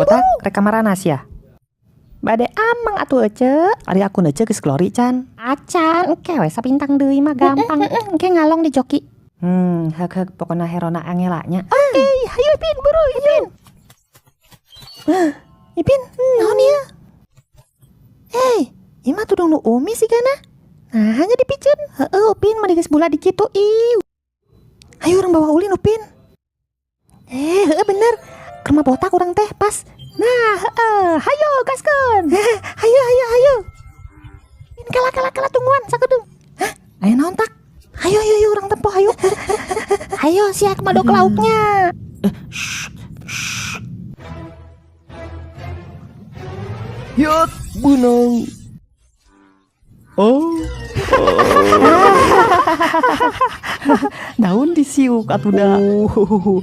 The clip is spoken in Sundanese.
Botak, rek kamarana sia? Bade ameng atuh, Ece. Ari akun Ece geus glory can? Acan, engke we sapintang deui mah gampang. Engke ngalong di joki. Hek hek, pokona herona angela nya. Oke, hayu Ipin, buru Ipin. Ipin, naon ieu? Hei, ieu mah tudung nu Umi sigana. Nah, hanya dipiceun. Heeh, Upin, mah geus bulat di kitu ih. Ayo urang bawa ulin, Upin. Eh, heeh, bener. Ke rumah botak urang teh pas. Nah, heeh, hayo gaskeun. Hayo, hayo, hayo. Pin, kala kala kala, tungguan sakedeung. Hah, aya naon tak? Hayo, hayo, hayo, urang tempo, hayo. Hayo sia madok lauknya. Yot, beunang. Oh. Daun disiuk atuh da. Oh.